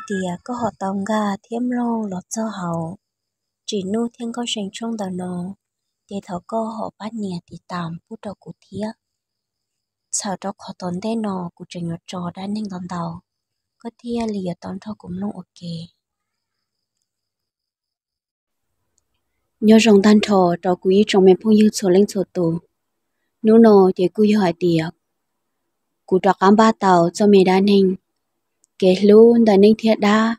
tias koj ho tau nkag thiab mloog los txog hauv Tsim Nuj thiab Nkauj See tshooj ntawm no, ces thov koj ho pab nias tiv tam pub rau kuv thiab. Txhawm rau qhov tom ntej no kuv tseem yuav tso dab neeg ntau ntau, koj thiaj li yuav tau nrog kuv mloog ua ke. Nyob zoo tag nrho rau kuv ib tsoom me phooj ywg txhua leej txhua tus. Hnub no ces kuj yog hais tias kuv rov qab npaj tau txoj me dab neeg kev hlub ntawm neej thiab dab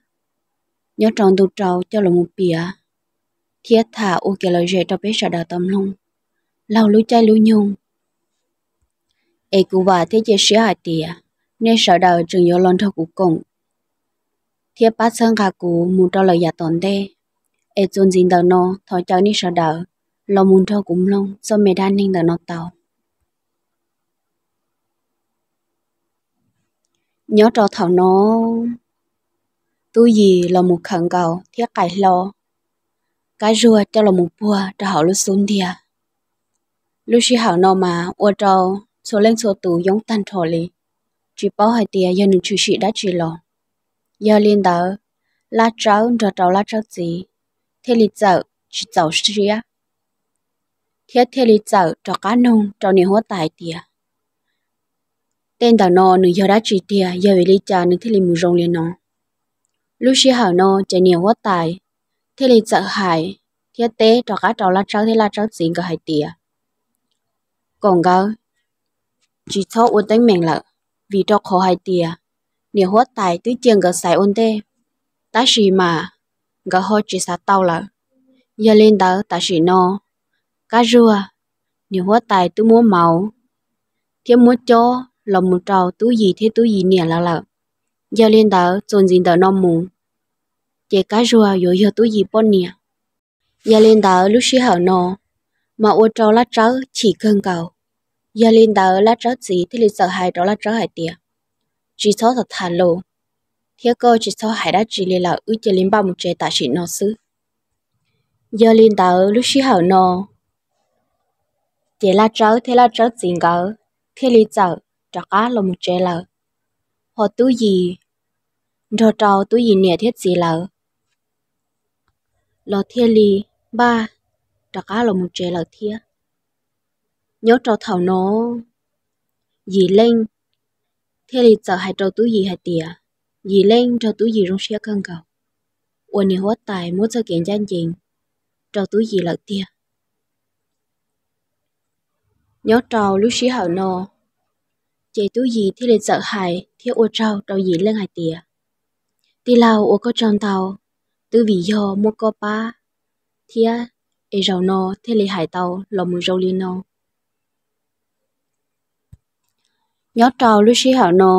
nyob rau ntu rau coj los mus piav thiab tham ua kev lom zem rau peb sawv daws tau mloog laug lub caij lub nyoog. Es kuv vam thiab cia siab hais tias nej sawv daws tseem yuav los nrog kuv koom thiab pab txhawb nqa kuv mus rau lawm yav tom ntej. Es txuas ntxiv ntawm no thov caw nej sawv daws los mus nrog kuv mloog txoj me dab neeg ntawm no tau. Nyob rau thaum no, Tub Yis los mus khawm nkaus thiab qais hlo Kab Zuag coj los mus puag rau hauv lub xub ntiag. Lub sij hawm no mas ua rau txhua leej txhua tus yoob tag nrho li, tsis paub hais tias yog nws tshwm sim dab tsi los. Yog li ntawd, Laj Tsawb nrog rau Laj Tsawb txiv thiaj li txawm tsis txaus siab, thiab thiaj li txawm rov qab nug rau niam huab tais hais tias tej ntawm no nws yog dab tsi tiag, yog vim li cas nws thiaj li mus zoo li no. Lub sij hawm no ces niam huab tais thiaj li txawm hais thiab teb rov qab rau Laj Tsawb thiab Laj Tsawb txiv nkawd hais tias kom nkawd tsis txhob ua teeb meem lawm, vim rau qhov hais tias niam huab tais twb cia nkawd xaiv ua ntej, tab sis mas nkawd ho tsis xav tau lawm. Yog li ntawd tam sim no Kab Zuag, niam huab tais twb muab mauv thiab muab cob los mus rau Tub Yis thiab Tub Yis niam lawv lawm. Yog li ntawd txuas ntxiv ntawm no mus ces Kab Zuag yuav yog Tub Yis poj niam. Yog li ntawd lub sij hawm no mas ua rau Laj Tsawb chim kawg nkaus. Yog li ntawd Laj Tsawb txiv thiaj li txawm hais rau Laj Tsawb hais tias tsis txhob tham tham lus thiab koj tsis txhob hais dab tsi li lawm, wb cia li npaj mus tsev tam sim no xwb. Yog li ntawd lub sij hawm no ces Laj Tsawb thiab Laj Tsawb txiv nkawd thiaj li txawm rov qab los mus tsev lawm. Ho Tub Yis nrog rau Tub Yis niam thiab txiv lawv los thiaj li npaj rov qab los mus tsev lawm thiab. Nyob rau thaum no Yim Leej thiaj li txawm hais rau Tub Yis hais tias Yim Leej nrog Tub Yis zoo siab kawg nkaus uas niam huab tais muab txoj kev ncaj ncees rau Tub Yis lawm tiag. Nyob rau lub sij hawm no ces Tub Yis thiaj li txawm hais thiab ua tsaug rau Yim Leej hais tias tij laug, ua koj tsaug ntau, twb vim yog muaj koj pab thiab es zaum no thiaj li hais tau los mus zoo li no. Nyob rau lub sij hawm no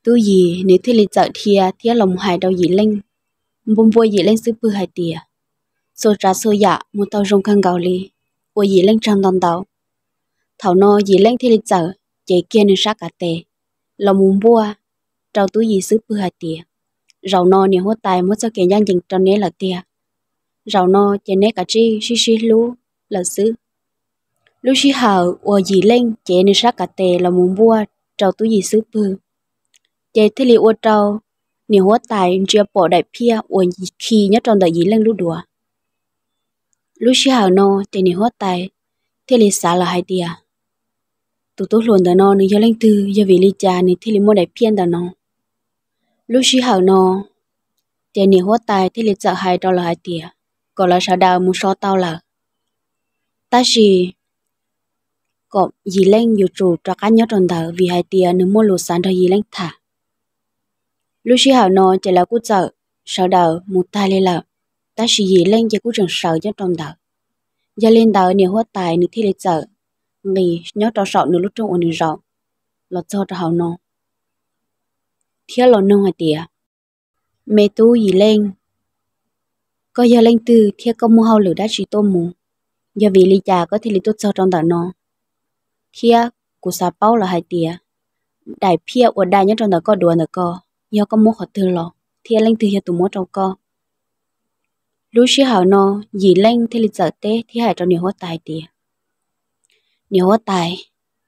Tub Yis nws thiaj li txawm dhia thiab los mus hais rau Yim Leej, npuaj npuaj Yim Leej xub pwg hais tias txhua tsav txhua yam mus tau zoo kawg nkaus li, ua Yim Leej tsaug ntau ntau. Thaum no Yim Leej thiaj li txawm cev kiag nws sab kav tes los mus npuaj rau Tub Yis xub pwg hais tias zaum no niam huab tais muab txoj kev ncaj ncees rau neb lawm tiag, zaum no ces neb kav tsij sib sib hlub lawm xwb. Lub sij hawm uas Yim Leej cev nws sab kav tes los mus npuaj rau Tub Yis xub pwg ces thiaj li ua rau niam huab tais ntsia pom daim phiaj uas khi nyob rau ntawm Yim Leej lub duav. Lub sij hawm no ces niam huab tais thiaj li xav lawm hais tias tus tub hluas ntawm no nws yog leej twg, yog vim li cas nws thiaj li muaj daim phiaj ntawm no. Lub sij hawm no ces niam huab tais thiaj li txawm hais rau lawv hais tias kom lawv sawv daws mus so tau lawm, tab sis kom Yim Leej yuav tsum rov qab nyob rau ntawd vim hais tias nws muaj lus xav nrog Yim Leej tham. Lub sij hawm no ces lawv kuj txawm sawv daws mus tag li lawm, tab sis Yim Leej ces kuj tseem sawv nyob rau ntawd. Yog li ntawd niam huab tais nws thiaj li txawm nqis nyob rau saum nws lub rooj uas nws zaum los txog rau hauv no thiab los nug hais tias me tub Yim Leej, koj yog leej twg thiab koj muaj hauj lwm dab tsi tuaj mus? Yog vim li cas koj thiaj li tuaj txog rau ntawm no? Thiab kuv xav paub lawm hais tias daim phiaj uas dai nyob rau ntawm koj duav ntawm ko yog koj muab qhov twg los thiab leej twg yog tus muab rau koj? Lub sij hawm no Yim Leej thiaj li txawm teb thiab hais rau niam huab tais hais tias niam huab tais,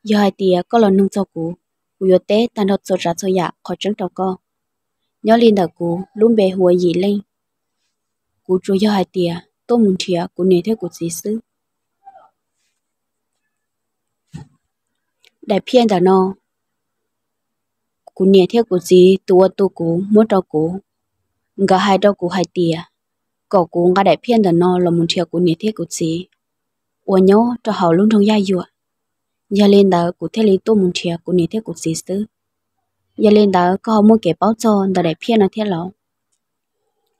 yog hais tias koj los nug txog kuv kuv yuav teb tag nrho txhua tsav txhua yam qhov tseeb rau koj. Nyob li ntawm kuv lub npe hu ua Yim Leej, kuv tsuas yog hais tias tuaj mus nrhiav kuv niam thiab kuv txiv xwb. Daim phiaj ntawm no, kuv niam thiab kuv txiv tus ua tu kuv muab rau kuv. Nkawd hais rau kuv hais tias kom kuv nqa daim phiaj ntawm no los mus nrhiav kuv niam thiab kuv txiv uas nyob rau hauv lub nroog Yaj Yuam. Yog li ntawd kuv thiaj li tuaj mus nrhiav kuv niam thiab kuv txiv xwb. Yog li ntawd koj ho muaj kev paub txog ntawm daim phiaj no thiab los?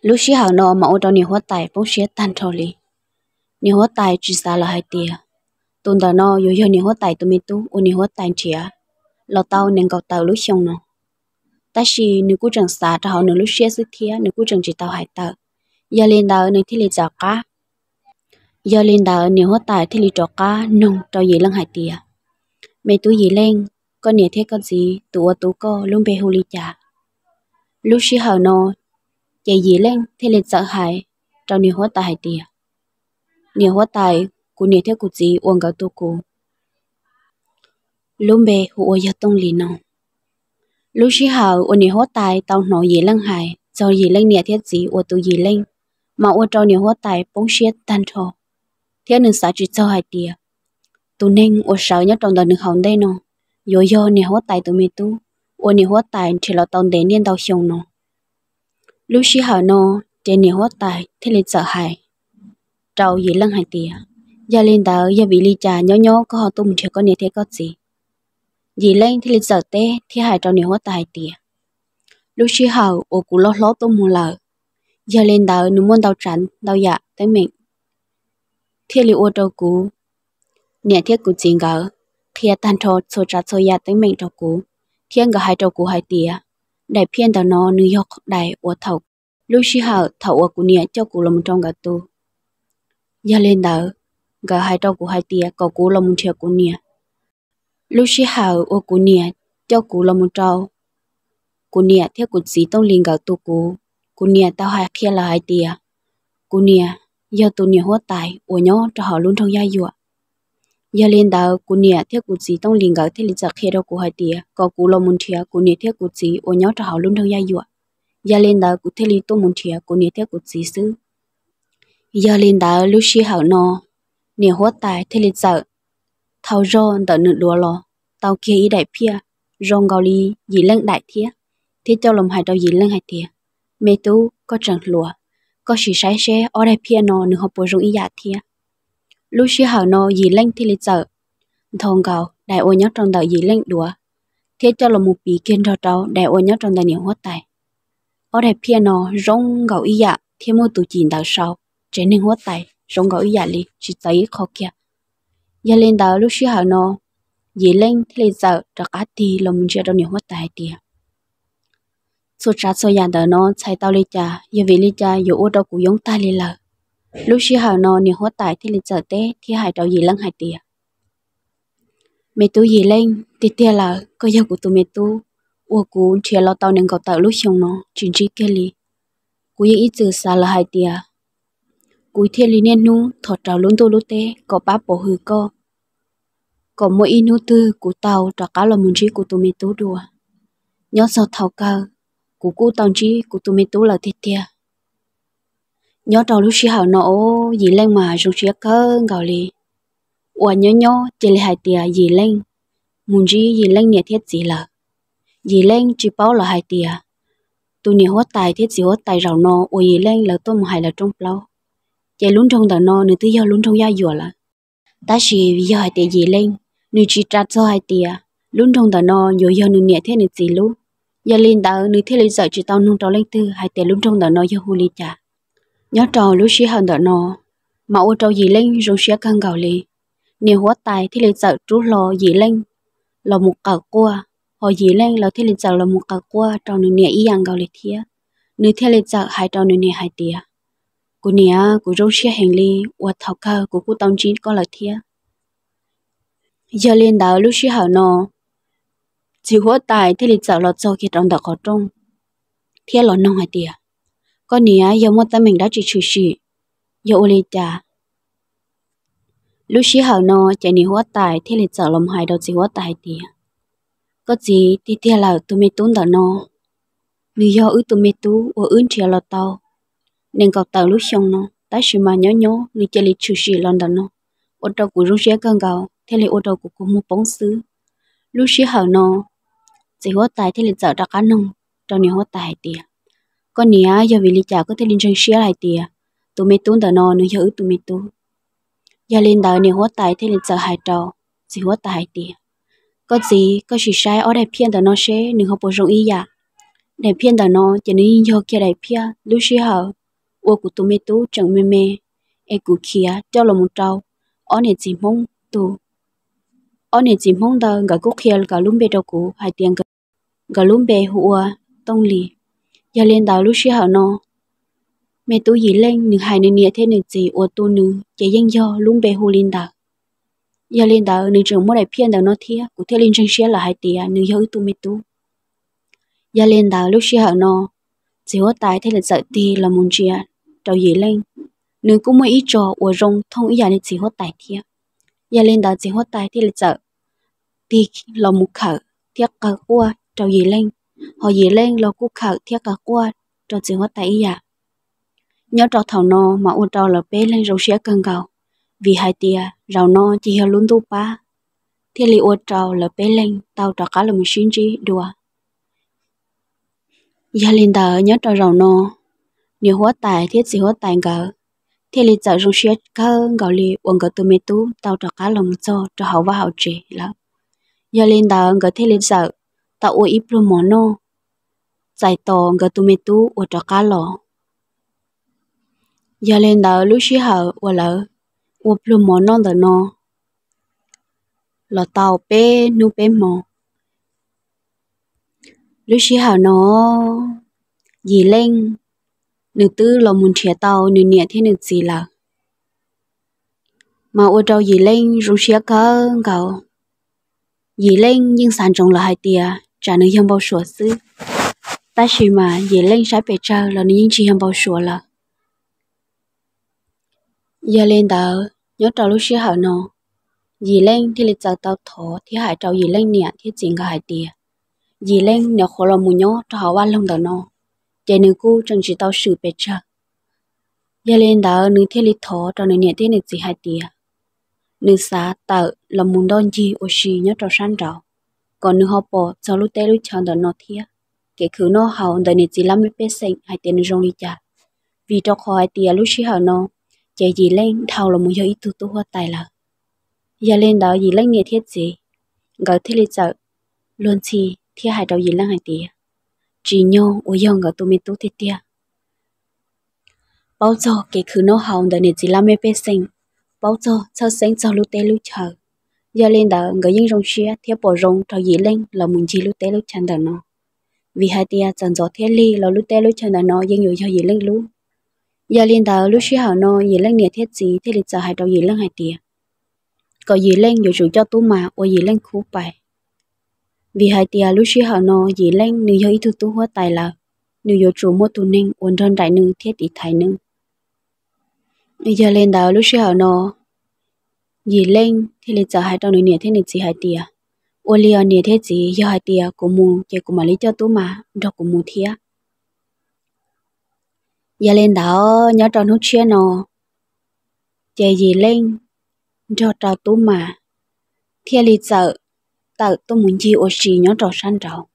Lub sij hawm no mas ua rau niam huab tais poob siab tag nrho li. Niam huab tais tsis xav lawm hais tias tus ntawm no yuav yog niam huab tais tus me tub uas niam huab tais nrhiav los tau nees nkaum tawm lub xyoo no. Tab sis nws kuj tseem xav rau hauv nws lub siab xwb thiab nws kuj tseem tsis tau hais tawm. Yog li ntawd nws thiaj li txawm qab. Yog li ntawd niam huab tais thiaj li rov qab noog rau Yim Leej hais tias, me tub Yim Leej, koj niam thiab koj txiv tus ua tu koj lub npe hu li cas? Lub sij hawm no ces Yim Leej thiaj li txawm hais rau niam huab tais hais tias, niam huab tais, kuv niam thiab kuv txiv uas nkawd tu kuv lub npe hu ua yog Tooj Lis no. Lub sij hawm uas niam huab tais tau hnov Yim Leej hais txog Yim Leej niam thiab txiv uas tus Yim Leej, mas ua rau niam huab tais poob siab tag nrho, thiab nws xav tsis txog hais tias tus neeg uas sawv nyob rau ntawm nws hauv ntej no yuav yog niam huab tais tus me tub uas niam huab tais nrhiav los tau ntev niaj ntau xyoo no. Lub sij hawm no ces niam huab tais thiaj li txawm hais rau Yim Leej hais tias, yog li ntawd yog vim li cas nyob nyob koj ho tuaj mus nrhiav koj niam thiab koj txiv? Yim Leej thiaj li txawm teb thiab hais rau niam huab tais hais tias, lub sij hawm uas kuv loj hlob tuaj mus lawm, yog li ntawd nws muaj ntau tsav ntau yam teeb meem, thiaj li ua rau kuv niam thiab kuv txiv nkawd qhia tag nrho txhua tsav txhua yam teeb meem rau kuv, thiab nkawd hais rau kuv hais tias daim phiaj ntawm no nws yog daim uas thaum lub sij hawm thaum uas kuv niam coj kuv los mus rau nkawd tu. Yog li ntawd, nkawd hais rau kuv hais tias kom kuv los mus nrhiav kuv niam. Lub sij hawm uas kuv niam coj kuv los mus rau kuv niam thiab kuv txiv Tooj Lis nkawd tu kuv, kuv niam tau hais qhia lawm hais tias kuv niam yog tus niam huab tais uas nyob rau hauv lub nroog Yaj Yuam. Yog li ntawd kuv niam thiab kuv txiv Tooj Lis nkawd thiaj li txawm qhia rau kuv hais tias kom kuv los mus nrhiav kuv niam thiab kuv txiv uas nyob rau hauv lub nroog Yaj Yuam. Yog li ntawd kuv thiaj li tuaj mus nrhiav kuv niam thiab kuv txiv xwb. Yog li ntawd lub sij hawm no, niam huab tais thiaj li txawm thau zog ntawm nws duav los tau kiag ib daim phiaj zoo nkaus li Yim Leej daim thiab, thiab coj los hais rau Yim Leej hais tias, me tub, koj tseem hluas, koj sim saib seb ob daim phiaj no nws ho puas zoo ib yam thiab. Lub sij hawm no Yim Leej thiaj li txawm nthos nkaus daim uas nyob rau ntawm Yim Leej duav, thiab coj los mus piv kiag nrog rau daim uas nyob rau ntawm niam huab tais. Ob daim phiaj no zoo nkaus ib yam thiab muaj tus cim ntawv sau tsev neeg huab tais zoo nkaus ib yam li, tsis txawv ib qho kiag. Yog li ntawd lub sij hawm no Yim Leej thiaj li txawm rov qab tig los mus ntsia rau niam huab tais hais tias, txhua tsav txhua yam ntawm no txhais tau li cas, yog vim li cas yuav ua rau kuv yoob tag li lawm? Lub sij hawm no niam huab tais thiaj li txawm teb thiab hais rau Yim Leej hais tias, me tub Yim Leej, tiag tiag lawm koj yog kuv tus me tub uas kuv nrhiav los tau nees nkaum tawm lub xyoo no tsis ntsib kiag li. Kuv yeej ib txwm xav lawm hais tias kuv thiaj li niaj hnub thov rawv lub ntuj lub teb kom pab pov hwm koj, kom muaj ib hnub twg kuv tau rov qab los mus ntsib kuv tus me tub dua. Nyob txog thaum kawg, kuv kuj tau ntsib kuv tus me tub lawm tiag tiag. Nyob rau lub sij hawm no os, Yim Leej mas zoo siab kawg nkaus li, uas nyob nyob cia li hais tias Yim Leej mus ntsib Yim Leej niam thiab txiv lawm. Yim Leej tsis paub lawm hais tias tus niam huab tais thiab txiv huab tais zaum no uas Yim Leej lawv tuaj mus hais lawv rooj plaub, ces lub nroog ntawm no nws twb yog lub nroog Yaj Yuam lawm. Tab sis yog hais tias Yim Leej nws tsis ras txog hais tias lub nroog ntawm no yuav yog nws niam thiab nws txiv lub, yog li ntawd nws thiaj li txawm tsis tau nug rau leej twg hais tias lub nroog ntawm no yog hu li cas. Nyob rau lub sij hawm ntawm no, mas ua rau Yim Leej zoo siab kawg nkaus li. Niam huab tais thiaj li txawm rub hlo Yim Leej los mus qawm quaj, ho Yim Leej los thiaj li txawm los mus qawm quaj rau nws niam ib yam nkaus li thiab. Nws thiaj li txawm hais rau nws niam hais tias, kuv niam, kuv zoo siab heev li uas thaum kawg kuv kuj tau ntsib koj lawm thiab. Yog li ntawd lub sij hawm no, txiv huab tais thiaj li txawm los txog kiag rau ntawm qhov rooj thiab los noog hais tias, koj niam, yog muaj teeb meem dab tsi tshwm sim, yog ua li cas? Lub sij hawm no ces niam huab tais thiaj li txawm los hais rau txiv huab tais hais tias, Koj txiv, tiag tiag lawm, tus me tub ntawm no nws yog wb tus me tub uas wb nrhiav los tau nees nkaum tawm lub xyoo no, tab sis mas nyob nyob nws cia li tshwm sim los ntawm no, ua rau kuv zoo siab kawg nkaus thiaj li ua rau kuv kua muag poob xwb. Lub sij hawm no txiv huab tais thiaj li txawm rov qab noog rau niam huab tais hais tias, koj niam, yog vim li cas koj thiaj li ntseeg siab hais tias tus me tub ntawm no nws yog wb tus me tub? Yog li ntawd niam huab tais thiaj li txawm hais rau txiv huab tais hais tias, koj txiv, koj sim saib ob daim phiaj ntawm no seb nws ho puas zoo ib yam. Daim phiaj ntawm no ces nws yeej yog kiag daim phiaj lub sij hawm uas kuv tus me tub tseem me me es kuv khiav coj los mus rau ob niam txiv Hmoob tus, ob niam txiv Hmoob ntawd nkawd kuj qhia nkawd lub npe rau kuv hais tias nkawd lub npe hu ua Tooj Lis. Yog li ntawd lub sij hawm no me tub Yim Leej nws hais nws niam thiab nws txiv uas tu nws ces yeej yog lub npe hu li ntawd. Yog li ntawd nws tseem muaj daim phiaj ntawm no thiab kuv thiaj li ntseeg siab lawm hais tias nws yog wb tus me tub. Yog li ntawd lub sij hawm no txiv huab tais thiaj li txawm tig los mus ntsia rau Yim Leej. Nws kuj muaj ib tso uas zoo thooj ib yam li txiv huab tais thiab. Yog li ntawd txiv huab tais thiaj li txawm tig los mus khawm thiab qaw quaj rau Yim Leej, ho Yim Leej los kuj khawm thiab qaw quaj rau txiv huab tais ib yam. Nyob rau thaum no mas ua rau lawv peb leeg zoo siab kawg nkaus, vim hais tias zaum no ces yog lub ntuj pab, thiaj li ua rau lawv peb leeg tau rov qab los mus sib ntsib dua. Yog li ntawd nyob rau zaum no niam huab tais thiab txiv huab tais nkawd thiaj li txawm zoo siab kawg nkaus li uas nkawd tus me tub tau rov qab los mus txog rau hauv vaj hauv tsev lawm. Yog li ntawd nkawd thiaj li txawm tau ua ib pluag mov noj txais tos nkawd tus me tub uas rov qab los. Yog li ntawd lub sij hawm uas lawv ua pluag mov noj ntawm no los tau peb hnub peb hmo, lub sij hawm no Yim Leej nws twb los mus nrhiav tau nws niam thiab nws txiv lawm, mas ua rau Yim Leej zoo siab kawg nkaus. Yim Leej yeej xav ntsoov lawm hais tias tsam nws yog npau suav xwb, tab sis mas Yim Leej saib pes tsawg los nws yeej tsis yog npau suav lawm. Yog li ntawd nyob rau lub sij hawm no Yim Leej thiaj li txawm tau thov thiab hais rau Yim Leej niam thiab txiv nkawd hais tias Yim Leej nyuam qhuav los mus nyob rau hauv vaj loog ntawm no ces nws kuj tseem tsis tau swm pes tsawg. Yog li ntawd nws thiaj li thov rau nws niam thiab nws txiv hais tias nws xav tawm los mus ntoj ncig ua si nyob rau sab nraud, kom nws ho pom txog lub teb lub chaw ntawm no thiab kev khwv noj haus ntawm niam txiv laj mej pej xeem hais tias nws zoo li cas. Vim rau qhov hais tias lub sij hawm no ces Yim Leej dhau los mus yog ib tug tub huab tais lawm. Yog li ntawd Yim Leej niam thiab txiv nkawd thiaj li txawm luag ntxhi thiab hais rau Yim Leej hais tias tsim nyog uas yog nkawd tus me tub tiag tiag, paub txog kev khwv noj haus ntawm niam txiv laj mej pej xeem, paub txog txhawj xeeb txog lub teb lub chaw. Yog li ntawd nkawd yeej zoo siab thiab pom zoo rau Yim Leej los mus ncig lub teb lub chaw ntawm no, vim hais tias txawm ntxov thiab lig los lub teb lub chaw ntawm no yeej yuav yog Yim Leej lub. Yog li ntawd lub sij hawm no Yim Leej niam thiab txiv thiaj li txawm hais rau Yim Leej hais tias kom Yim Leej yuav tsum coj tub mas ua Yim Leej khub pais, vim hais tias lub sij hawm no Yim Leej nws yog ib tug tub huab tais lawm, nws yuav tsum muaj tus neeg uas nrog nraim nws thiab tiv thaiv nws. Yog li ntawd lub sij hawm no Yim Leej thiaj li txawm hais rau nws niam thiab nws txiv hais tias ua li os niam thiab txiv, yog hais tias kuv mus ces kuv mam li coj tub mas nrog kuv mus thiab. Yog li ntawd nyob rau hnub tshiab no ces Yim Leej nrog rau tub mas thiaj li txawm tawm tuaj mus ncig ua si nyob rau sab nraud.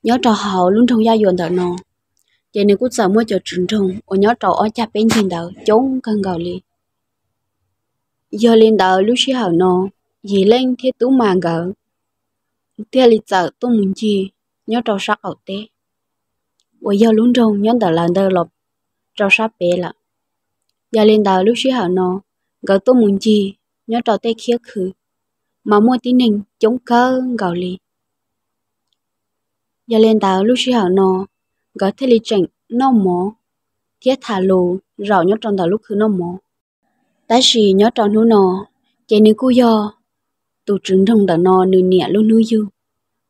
Nyob rau hauv lub nroog Yaj Yuam ntawm no ces nws kuj txawm muaj cov tswv nroog uas nyob rau ob cag peb ncig ntawd coob kawg nkaus li. Yog li ntawd lub sij hawm no Yim Leej thiab tub mas nkawd thiaj li txawm tuaj mus ncig nyob rau sab qaum teb uas yog lub nroog nyob ntawm lawv ntawd los rau sab pem lawm. Yog li ntawd lub sij hawm no nkawd tuaj mus ncig nyob rau tej khiab khw mas muaj tib neeg coob kawg nkaus li. Yog li ntawd lub sij hawm no nkawd thiaj li tseem noj mov thiab tham lus zaum nyob rau ntawm lub khw noj mov. Tab sis nyob rau hnub no ces nws kuj yog tus tswv nroog ntawm no nws niam lub hnub yug.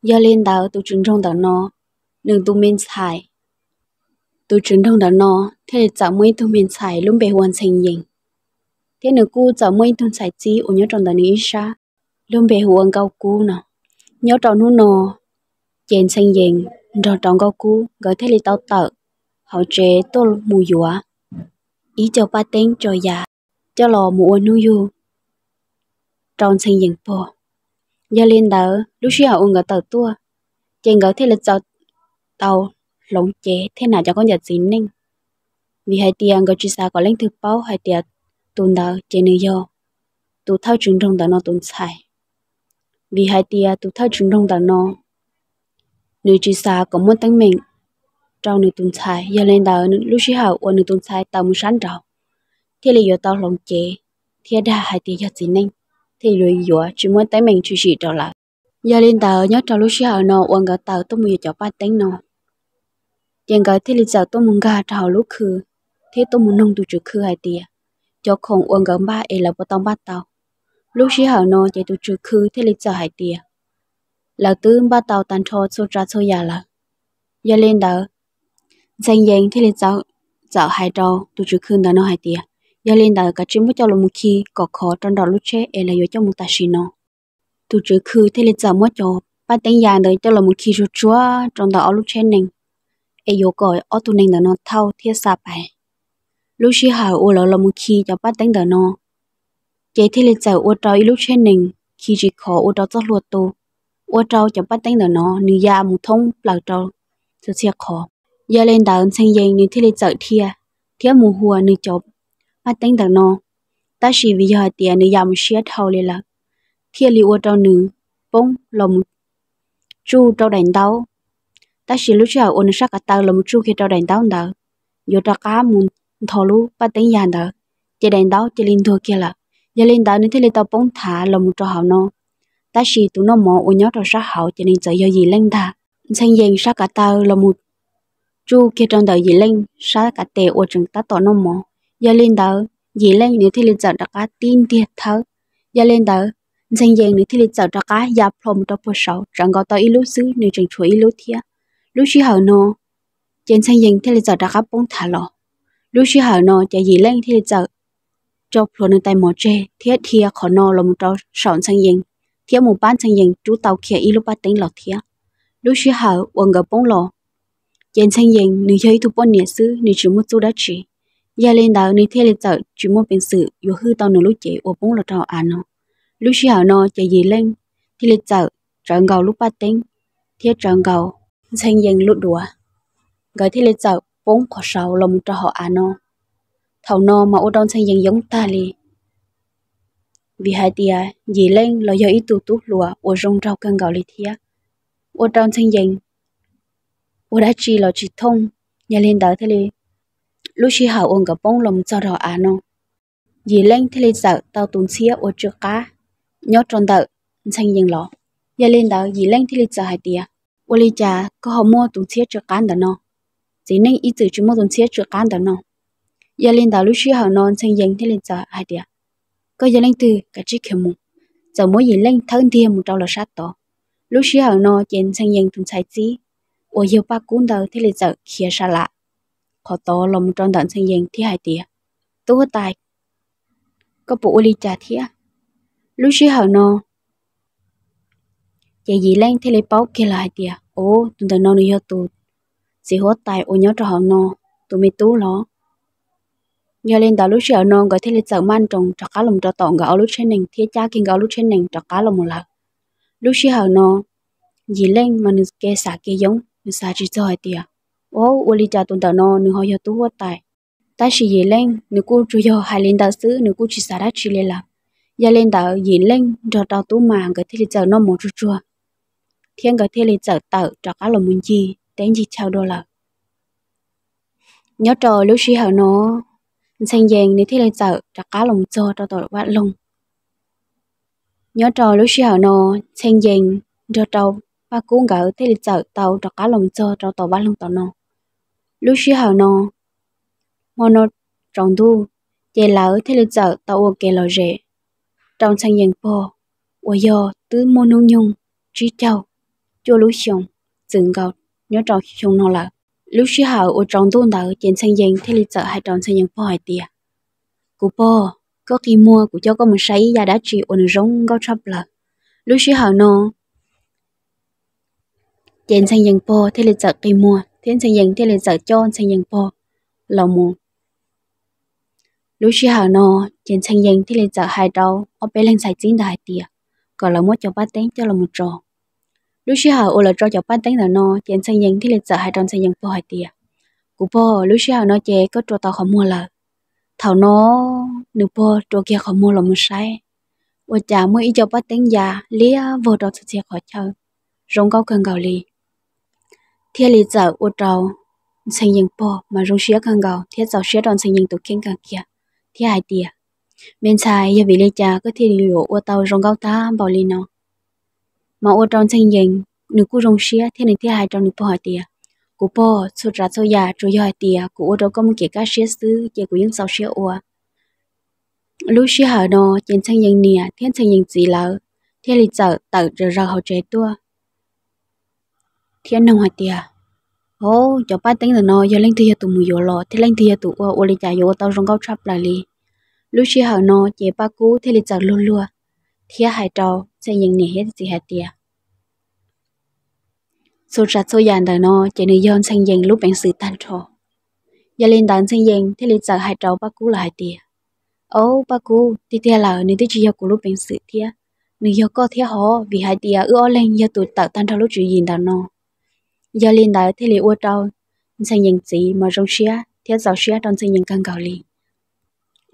Yog li ntawd tus tswv nroog ntawm no nws tus me ntxhais, tus tswv nroog ntawm no thiaj li txawm muaj ib tug me ntxhais lub npe hu ua Ntxhee Yees, thiab nws kuj txawm muaj ib tug ntxhais txib uas nyob rau ntawm nws ib sab lub npe hu ua Nkauj Kub no. Nyob rau hnub no, ces Ntxhee Yees nrog rau Nkauj Kub nkawd thiaj li tau tawm hauv tsev tuaj mus yuav ib co paj teeb tso ya coj los mus ua hnub yug rau Ntxhee Yees pog. Yog li ntawd lub sij hawm uas nkawd tawm tuaj, ces nkawd thiaj li txawm tau hloov cev thiab hnav cov khaub ncaws txiv neej, vim hais tias nkawd tsis xav kom leej twg paub hais tias tus ntawd ces nws yog tus thawj tswg nroog ntawm no tus ntxhais. Vim hais tias tus thawj tswg nroog ntawm no nws tsis xav kom muaj teeb meem rau nws tus ntxhais, yog li ntawd lub sij hawm uas nws tus ntxhais tawm mus sab nraud thiaj li yuav tau hloov cev thiab dag hais tias yog txiv neej, thiaj li yuav tsis muaj teeb meem tshwm sim rau lawv. Yog li ntawd nyob rau lub sij hawm no uas nkawd tawm tuaj mus yuav cov paj teeb no, ces nkawd thiaj li txawm tuaj mus nkag rau hauv lub khw thiab tuaj mus noog tus tswv khw hais tias cov khoom uas nkawd npaj es lawv puas tau npaj tau. Lub sij hawm no ces tus tswv khw thiaj li txawm hais tias lawv twb npaj tau tag nrho txhua tsav txhua yam lawm. Yog li ntawd Ntxhee Yees thiaj li txawm hais rau tus tswv khw ntawm no hais tias yog li ntawd kav tsij muab coj los mus khi kom khov rau nram lub tsheb es lawv yuav coj mus tam sim no. Tus tswv khw thiaj li txawm muab cov paj teeb ya ntawd coj los mus khi tsuag tsuag rau ntawm ob lub tsheb nees es yuav kom ob tug nees ntawm no thauj thiab xa pais. Lub sij hawm uas lawv los mus khi cov paj teeb ntawm no, ces thiaj li txawm ua rau ib lub tsheb nees khi tsis khov ua rau txoj hlua tu, ua rau cov paj teeb ntawm no nws ya mus thoob plaws rau txhua txhia qhov. Yog li ntawd Ntxhee Yees nws thiaj li txawm dhia thiab mus hua nws cov paj teeb ntawm no, tab sis vim yog hais tias nws ya mus siab dhau li lawm, thiaj li ua rau nws poob los mus tsuj rau daim ntaub. Tab sis lub sij hawm uas nws sab kav taw los mus tsuj kiag rau daim ntaub ntawd, yuav rov qab mus ntho lub paj teeb ya ntawd, ces daim ntaub cia li ntuag kiag lawm. Yog li ntawd nws thiaj li tau poob thav los mus rau hauv no. Tab sis tus noj mov uas nyob rau sab hauv ces nws txawm yog Yim Leej ntag. Ntxhee Yees sab kav taw los mus tsuj kiag rau ntawm Yim Leej sab kav tes uas tseem tab tom noj mov. Yog li ntawd Yim Leej nws thiaj li txawm rov qab tib ntiag thawb. Yog li ntawd Ntxhee Yees nws thiaj li txawm rov qab ya plho mus rau puag saud, tsawv nkaus tau ib lub xwb nws tseem tshuav ib lub thiab. Lub sij hawm no ces Ntxhee Yees thiaj li txawm rov qab poob thav los. Lub sij hawm no ces Yim Leej thiaj li txawm tso plhuav nws tais mov tseg thiab dhia qhov no los mus rau saum Ntxhee Yees, thiab mus pab Ntxhee Yees rub tau kiag ib lub paj teeb los thiab. Lub sij hawm uas nkawd poob los, ces Ntxhee Yees nws yog ib tug poj niam xwb, nws tsis muaj txuj dab tsi. Yog li ntawd nws thiaj li txawm tsis muaj peev xwm yuav hwj tau nws lub cev uas poob los rau hauv av no. Lub sij hawm no ces Yim Leej thiaj li txawm tsawv nkaus lub paj teeb thiab tsawv nkaus Ntxhee Yees lub duav, nkawd thiaj li txawm poob qhov saud los mus rau hauv av no. Thaum no mas ua rau Ntxhee Yees yoob tag li, vim hais tias Yim Leej los yog ib tug tub hluas uas zoo nraug kawg nkaus li thiab, ua rau Ntxhee Yees ua dab tsi los tsis thooj. Yog li ntawd thiaj li lub sij hawm uas nkawd poob los mus txog rau av no, Yim Leej thiaj li txawm tau tus ntxhiab uas tsw qab nyob rau ntawm Ntxhee Yees los. Yog li ntawd Yim Leej thiaj li txawm hais tias, ua li cas koj ho muaj tus ntxhiab tsw qab ntawm no? Txiv neej ib txwm tsis muaj tus ntxhiab tsw qab ntawm no. Yog li ntawd lub sij hawm no Ntxhee Yees thiaj li txawm hais tias, koj yog leej twg, kav tsij khiav mus. Txawm muab Yim Leej thawb ntiag mus rau lawv sab tod. Lub sij hawm no ces Ntxhee Yees tus ntxhais txib uas yog Paj Kub ntawd thiaj li txawm khiav sa lam qhov tod los mus rau ntawm Ntxhee Yees thiab hais tias, tub huab tais, koj puas ua li cas thiab? Lub sij hawm no ces Yim Leej thiaj li paub kiag lawm hais tias, o, tus ntawm no nws yog tus txiv huab tais uas nyob rau hauv no tus me tub los. Yog li ntawd lub sij hawm no nkawd thiaj li txawm maj nroos rov qab los rau tom nkawd ob lub tsheb nees thiab cab kiag nkawd ob lub tsheb nees rov qab los mus lawm. Lub sij hawm no Yim Leej mas nws kev xav kev yoob, nws xav tsis txog hais tias, o, ua li cas tus ntawm no nws ho yog tub huab tais. Tab sis Yim Leej nws kuj tsuas yog hais li ntawd xwb, nws kuj tsis xav dab tsi li lawm. Yog li ntawd Yim Leej nrog rau Tub Mas nkawd thiaj li txawm noj mov tsuag tsuag, thiab nkawd thiaj li txawm tawm rov qab los mus ncig teb ncig chaw dua lawm. Nyob rau lub sij hawm no, Ntxhee Yees nws thiaj li txawm rov qab los txog rau tom vaj loog. Nyob rau lub sij hawm no, Ntxhee Yees nrog rau Paj Kub nkawd thiaj li txawm tau rov qab los txog rau tom vaj loog tom no. Lub sij hawm no, hmo no tsaus ntuj, ces lawv thiaj li txawm tau ua kev lom zem rau Ntxhee Yees pog uas yog twb muaj hnub nyoog tsib caug cuaj lub xyoos txwm nkaus nyob rau xyoo no lawm. Lub sij hawm uas tsaus ntuj ntawd ces Ntxhee Yees thiaj li txawm hais rau Ntxhee Yees pog hais tias, kuv pog, koj qi muag kuv coj koj mus saib ib yam dab tsi uas nws zoo nkauj tshaj plaws. Lub sij hawm no Ces Ntxhee Yees pog thiaj li txawm qi muag thiab Ntxhee Yees thiaj li txawm coj Ntxhee Yees pog los mus. Lub sij hawm no ces Ntxhee Yees thiaj li txawm hais rau ob peb leeg ntxhais txib ntawd hais tias kom lawv muab cov paj teeb coj los mus tso. Lub sij hawm uas lawv tso cov paj teeb ntawm no ces Ntxhee Yees thiaj li txawm hais rau Ntxhee Yees pog hais tias, kuv pog, lub sij hawm no ces koj rua tau qhov muag lawm. Thaum no nws pog rua kiag qhov muag los mus saib, ua cas muaj ib co paj teeb ya liab vog rau txhua txhia qhov chaw, zoo nkauj kawg nkaus li. Thiaj li txawm ua rau Ntxhee Yees pog mas zoo siab kawg nkaus thiab txaus siab rau Ntxhee Yees tus kheej kawg kiag, thiab hais tias, me ntxhais, yog vim li cas koj thiaj li yuav ua tau zoo nkauj tag npaum li no? Mas ua rau Ntxhee Yees nws kuj zoo siab thiab nws thiaj hais rau nws pog hais tias, kuv pog, txhua tsav txhua yam tsuas yog hais tias kuv ua rau koj muaj kev kaj siab xwb ces kuv yeej txaus siab ua. Lub sij hawm no ces Ntxhee Yees niam thiab Ntxhee Yees txiv lawv thiaj li txawm tawm zom zaws hauv tsev tuaj thiab noog hais tias, o, cov paj teeb ntawm no yog leej twg yog tus mus yuav los thiab leej twg yog tus ua, ua li cas yuav ua tau zoo nkauj tshaj plaws li? Lub sij hawm no ces Paj Kub thiaj li txawm luag luag thiab hais rau Ntxhee Yees niam thiab txiv hais tias, txhua tsav txhua yam ntawm no ces nws yog Ntxhee Yees lub peev xwm tag nrho. Yog li ntawd Ntxhee Yees thiaj li txawm hais rau Paj Kub lawm hais tias, o, Paj Kub, tiag tiag lawm nws twb tsis yog kuv lub peev xwm thiab, nws yog koj thiab hov, vim hais tias wb ob leeg yog tus tawm tag nrho lub tswv yim ntawm no. Yog li ntawd thiaj li ua rau Ntxhee Yees txiv mas zoo siab thiab txaus siab rau Ntxhee Yees kawg nkaus li.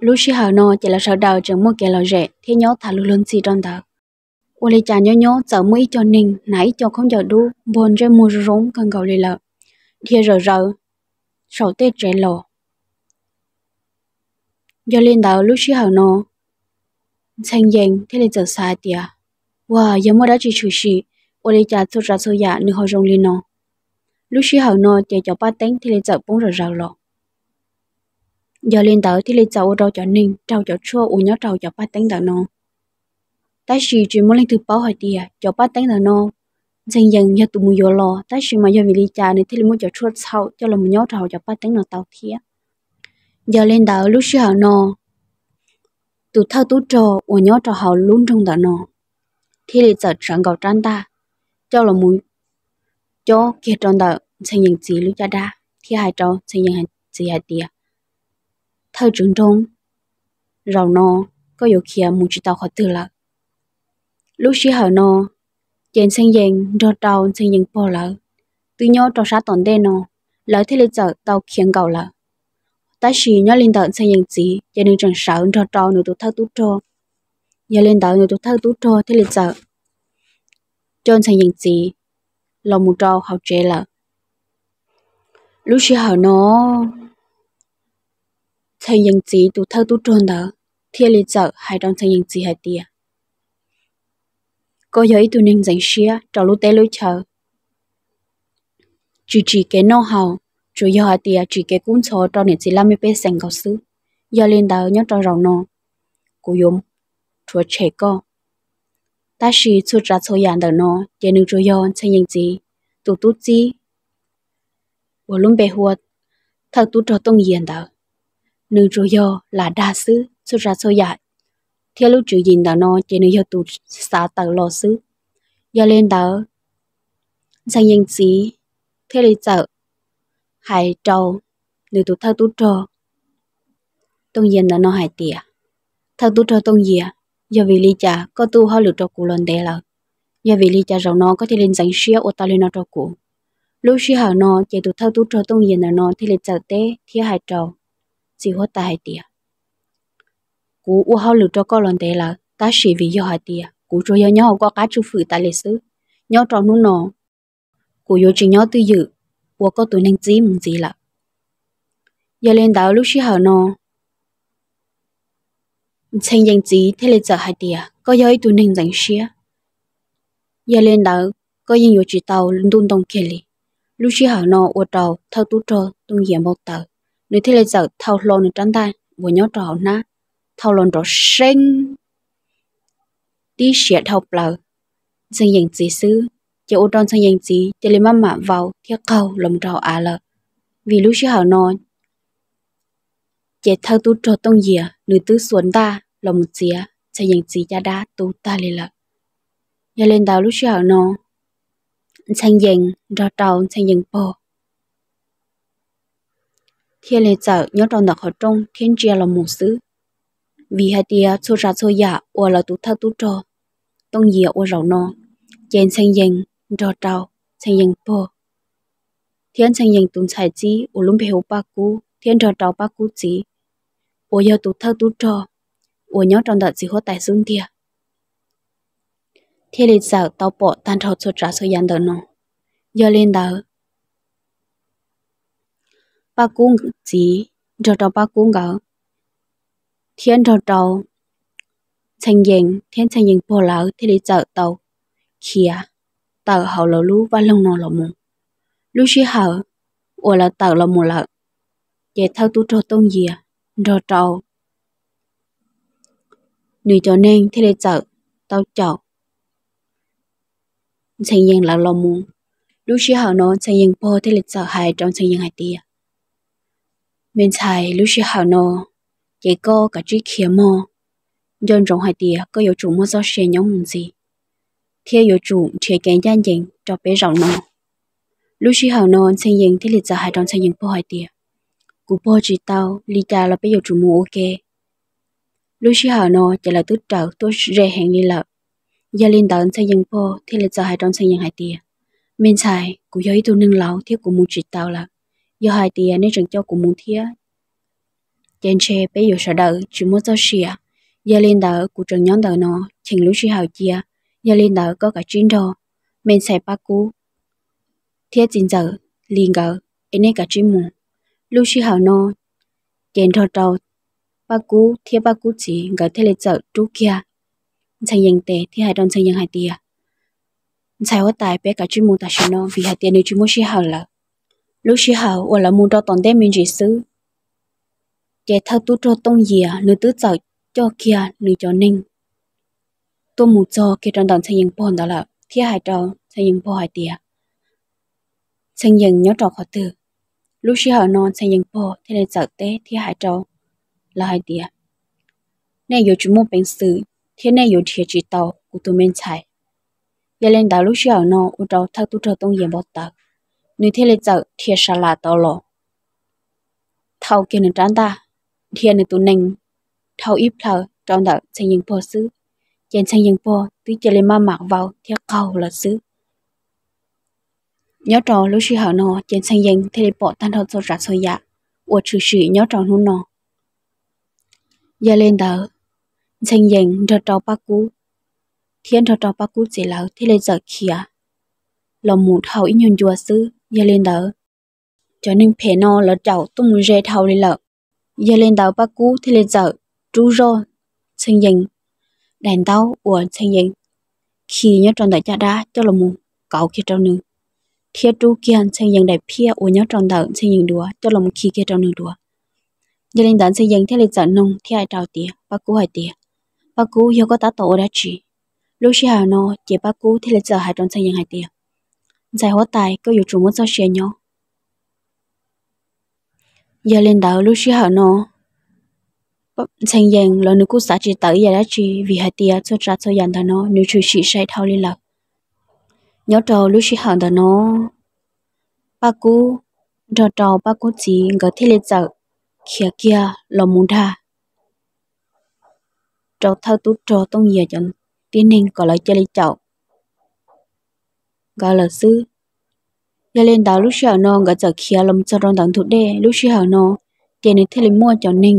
Lub sij hawm no ces lawv sawv daws tseem muaj kev lom zem thiab nyob tham luag luag ntxhi rau ntawd. Ua li cas nyob nyob txawm muaj ib co neeg hnav ib co khaub ncaws dub npog ntsej muag zoo zoo kawg nkaus li lawm, dhia zom zaws saum tej tsev los. Yog li ntawd lub sij hawm no Ntxhee Yees thiaj li txawm xav hais tias, ua, yog muaj dab tsi tshwm sim, ua li cas txhua tsav txhua yam nws ho zoo li no? Lub sij hawm no ces cov paj teeb thiaj li txawm poob zom zaws los. Yog li ntawd thiaj li txawm ua rau cov neeg raug cov tshuaj uas nyob rau cov paj teeb ntawm no. Tab sis tsis muaj leej twg paub hais tias cov paj teeb ntawm no Ntxhee Yees yog tus mus yuav los, tab sis mas yog vim li cas nws thiaj li muab cov tshuaj txhaum coj los mus nyob rau hauv cov paj teeb no tau thiab. Yog li ntawd lub sij hawm no tus thawj tub rog uas nyob rau hauv lub nroog ntawm no thiaj li txawm tsawv nkaus rab ntaj coj los mus cob kiag rau ntawm Ntxhee Yees txiv lub caj dab thiab hais rau Ntxhee Yees txiv hais tias, thawj tswv nroog, zaum no koj yuav khiav mus tsis tau qhov twg lawm. Lub sij hawm no ces Ntxhee Yees nrog rau Ntxhee Yees pog lawv twb nyob rau sab tom ntej no, lawv thiaj li txawm tau khiav nkaum lawm. Tab sis nyob li ntawm Ntxhee Yees txiv ces nws tseem sawv nrog rau nws tus thawj tub rog. Yog li ntawd nws tus thawj tub rog thiaj li txawm coj Ntxhee Yees txiv los mus rau hauv tsev lawm. Lub sij hawm no Ntxhee Yees txiv tus thawj tub rog ntawd thiaj li txawm hais rau Ntxhee Yees txiv hais tias, koj yog ib tug neeg ntxeev siab rau lub teb lub chaw, tsis tsim kev noj haus, tsuas yog hais tias tsim kev kub ntxhov rau niam txiv laj mej pej xeem nkaus xwb. Yog li ntawd nyob rau zaum no kuv yuav rhuav tshem koj. Tab sis txhua tsav txhua yam ntawm no ces nws tsuas yog Ntxhee Yees txiv tus tub txib uas lub npe hu ua thawj tub rog Tooj Yias ntawd, nws tsuas yog lam dag xwb. Txhua tsav txhua yam thiab lub tswv yim ntawm no ces nws yog tus xav tawm los xwb. Yog li ntawd Ntxhee Yees txiv thiaj li txawm hais rau nws tus thawj tub rog Tooj Yias ntawm no hais tias, thawj tub rog Tooj Yias, yog vim li cas koj twb ua hauj lwm rau kuv los ntev lawm, yog vim li cas zaum no koj thiaj li ntxeev siab ua tau li no rau kuv? Lub sij hawm no ces tus thawj tub rog Tooj Yias ntawm no thiaj li txawm teb thiab hais rau txiv huab tais hais tias, kuv ua hauj lwm rau koj los ntev lawm, tab sis vim yog hais tias kuv tsuas yog nyob hauv koj qab tsuj fwm tas li xwb. Nyob rau hnub no kuv yuav tsis nyob twj ywm ua koj tus neeg txib mus ntxiv lawm. Yog li ntawd lub sij hawm no Ntxhee Yees txiv thiaj li txawm hais tias, koj yog ib tug neeg ntxeev siab, yog li ntawd koj yeej yuav tsis tau ntuj ntoo kiag li. Lub sij hawm no ua rau thawj tub rog Tooj Yias npau taws, nws thiaj li txawm thau hlo nws rab ntaj uas nyob rau hauv hnab, thau los nrov seeb tib siav dhau plaws Ntxhee Yees txiv xwb, ces ua rau Ntxhee Yees txiv cia li maj mam vau thiab qaug los rau hauv av lawm. Vim lub sij hawm no ces thawj tub rog Tooj Yias nws twb xuas ntaj los mus txiav Ntxhee Yees txiv caj dab tu tag li lawm. Yog li ntawd lub sij hawm no Ntxhee Yees nrog rau Ntxhee Yees pog thiaj li txawm nyob rau ntawm qhov rooj thiab ntsia los mus xwb, vim hais tias txhua tsav txhua yam uas lawv tus thawj tub rog Tooj Yias ua zaum no, ces Ntxhee Yees nrog rau Ntxhee Yees pog thiab Ntxhee Yees tus ntxhais txib uas lub npe hu Paj Kub thiab nrog rau Paj Kub txiv uas yog tus thawj tub rog uas nyob rau ntawm txiv huab tais xub ntiag thiaj li txawm tau pom tag nrho txhua tsav txhua yam ntawm no. Yog li ntawd, Paj Kub txiv nrog rau Paj Kub nkawd thiab nrog rau Ntxhee Yees thiab Ntxhee Yees pog lawv thiaj li txawm tau khiav tawm hauv lawv lub vaj loog no los mus. Lub sij hawm uas lawv tawm los mus lawm, ces thawj tub rog Tooj Yias nrog rau nws cov neeg thiaj li txawm tau caum Ntxhee Yees lawv los mus. Lub sij hawm no Ntxhee Yees pog thiaj li txawm hais rau Ntxhee Yees hais tias, me ntxhais, lub sij hawm no ces koj kav tsij khiav mog. Nco ntsoov hais tias koj yuav tsum muaj txoj sia nyob mus ntxiv thiab yuav tsum nrhiav kev ncaj ncees rau peb zaum no. Lub sij hawm no Ntxhee Yees thiaj li txawm hais rau Ntxhee Yees pog hais tias, kuv pog tsis tau, li cas los peb yuav tsum mus ua ke. Lub sij hawm no ces lawv twb raws tuaj ze heev li lawm. Yog li ntawd Ntxhee Yees pog thiaj li txawm hais rau Ntxhee Yees hais tias, me ntxhais, kuv yog ib tug neeg laus thiab kuv mus tsis tau lawm. Yog hais tias nej tseem coj kuv mus thiab ces ntshe peb yuav sawv daws tsis muaj txoj sia. Yog li ntawd kuv tseem nyob ntawm no cheem lub sij hawm cia. Yog li ntawd koj kav tsij nrog me ntxhais Paj Kub thiab txiv ntxawm Lis nkawd es nej kav tsij mus. Lub sij hawm no ces nrog rau Paj Kub thiab Paj Kub txiv nkawd thiaj li txawm rub kiag Ntxhee Yees tes thiab hais rau Ntxhee Yees hais tias, ntxhais huab tais, peb kav tsij mus tam sim no vim hais tias nws tsis muaj sij hawm lawm. Lub sij hawm uas lawv mus rau tom ntej me ntsis xwb, ces thawj tub rog Tooj Yias nws twb txawm coj kiag nws cov neeg tuaj mus txog kiag rau ntawm Ntxhee Yees pog ntawd lawm thiab hais rau Ntxhee Yees pog hais tias, Ntxhee Yees nyob rau qhov twg? Lub sij hawm no Ntxhee Yees pog thiaj li txawm teb thiab hais rau lawv hais tias, nej yuav tsis muaj peev xwm thiab nej yuav nrhiav tsis tau kuv tus me ntxhais. Yog li ntawd lub sij hawm no ua rau thawj tub rog Tooj Yias npau taws, nws thiaj li txawm dhia sa las tau los, thau kiag nws rab ntaj, dhia nws tus nees dhau ib plhaw rau ntawm Ntxhee Yees pog xwb, ces Ntxhee Yees pog twb cia li maj mam vau thiab qaug lawm xwb. Nyob rau lub sij hawm no ces Ntxhee Yees thiaj li pom tag nrho txhua tsav txhua yam uas tshwm sim nyob rau hnub no. Yog li ntawd, Ntxhee Yees nrog rau Paj Kub thiab nrog rau Paj Kub txiv lawv thiaj li txawm khiav los mus dhau ib nyuag ncua xwb. Yog li ntawd, cov neeg phem no lawv caum tuaj mus ze dhau li lawm. Yog li ntawd Paj Kub thiaj li txawm rub zoj Ntxhee Yees daim ntaub uas Ntxhee Yees khi nyob rau ntawm caj dab coj los mus kauv kiag rau nws, thiab rub kiag Ntxhee Yees daim phiaj uas nyob rau ntawm Ntxhee Yees duav coj los mus khi kiag rau nws duav. Yog li ntawd Ntxhee Yees thiaj li txawm noog thiab hais rau tias, Paj Kub hais tias, Paj Kub, yog koj tab tom ua dab tsi? Lub sij hawm no ces Paj Kub thiaj li txawm hais rau Ntxhee Yees hais tias, ntxhais huab tais, koj yuav tsum muaj txoj sia nyob. Yog li ntawd lub sij hawm no Ntxhee Yees los nws kuj xav tsis tawm ib yam dab tsi vim hais tias txhua tsav txhua yam ntawm no nws tshwm sim sai dhau li lawm. Nyob rau lub sij hawm ntawm no, Paj Kub nrog rau Paj Kub txiv nkawd thiaj li txawm khiav kiag los mus dag rau thawj tub rog Tooj Yias cov tib neeg kom lawv cia li caum nkawd lawm xwb. Yog li ntawd lub sij hawm no nkawd txawm khiav los txog rau ntawm ntug dej. Lub sij hawm no ces nws thiaj li muaj cov neeg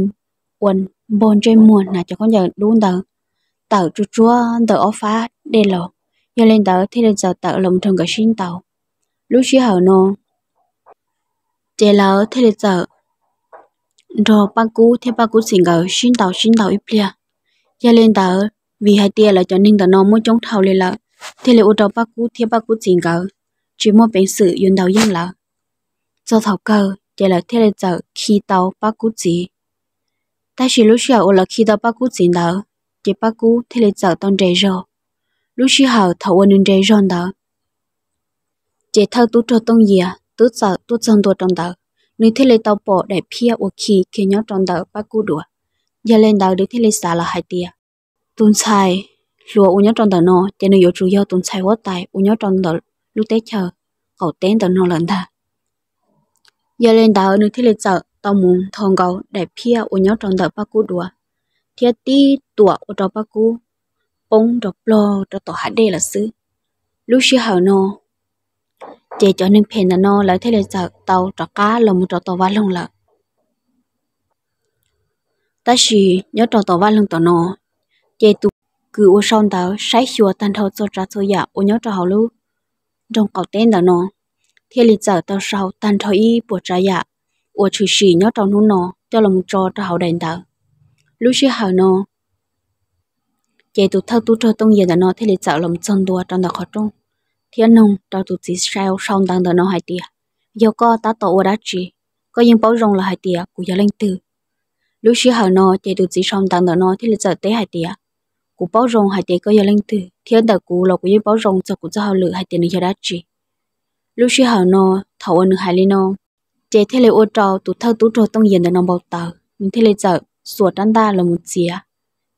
uas npog ntsej muag hnav cov khaub ncaws dub ntawd tawm tsuag tsuag ntawm ob fab dej los. Yog li ntawd thiaj li txawm tawm los nrog nkawd sib ntaus. Lub sij hawm no ces lawv thiaj li txawm nrog Paj Kub thiab Paj Kub txiv nkawd sib ntaus sib ntaus ib pliag. Yog li ntawd, vim hais tias lawv cov neeg ntawm no muaj coob dhau li lawm, thiaj li ua rau Paj Kub thiab Paj Kub txiv nkawd tsis muaj peev xwm yuav ntaus yeej lawv. Txog thaum kawg ces lawv thiaj li txawm khi tau Paj Kub txiv. Tab sis lub sij hawm uas lawv khi tau Paj Kub txiv ntawd, ces Paj Kub thiaj li txawm tau nres zog. Lub sij hawm thaum uas nws nres zog ntawd, ces thawj tub rog Tooj Yias twb txawm tuaj txog ntua rau ntawd, nws thiaj li tau pom daim phiaj uas khi kiag nyob rau ntawm Paj Kub duav. Yog li ntawd nws thiaj li xav los hais tias, tus ntxhais hluas uas nyob rau ntawm no ces nws yuav tsum yog tus ntxhais huab tais uas nyob rau ntawm lub teb chaws qaum teb ntawm no lawm ntag. Yog li ntawd nws thiaj li txawm tau mus nthos nkaus daim phiaj uas nyob rau ntawm Paj Kub duav, thiab tib tuam ua rau Paj Kub poob nrov plog rau tom hav dej lawm xwb. Lub sij hawm no ces cov neeg phem ntawm no lawv thiaj li txawm tau rov qab los mus rau tom vaj loog lawm. Tab sis nyob rau tom vaj loog tom no, ces tus kws ua sau ntawv saib xyuas tag nrho txhua tsav txhua yam uas nyob rau hauv lub nroog qaum teb ntawm no thiaj li txawm tau sau tag nrho ib puas tsav yam uas tshwm sim nyob rau hnub no coj los mus tso rau hauv daim ntawv. Lub sij hawm no ces tus thawj tub rog Tooj Yias ntawm no thiaj li txawm los mus txog ntua rau ntawm qhov rooj, thiab noog rau tus txiv sau ntawv ntawm no hais tias, yog koj tab tom ua dab tsi? Koj yeej paub zoo lawm hais tias kuv yog leej twg. Lub sij hawm no ces tus txiv sau ntawv ntawm no thiaj li txawm teb hais tias, kuv paub zoo hais tias koj yog leej twg, thiab ntawm kuv los kuv yeej paub zoo txog kuv txoj hauj lwm hais tias nws yog dab tsi. Lub sij hawm no, thaum uas nws hais li no, ces thiaj li ua rau tus thawj tub rog Tooj Yias ntawm no npau taws, nws thiaj li txawm xuas rab ntaj los mus txiav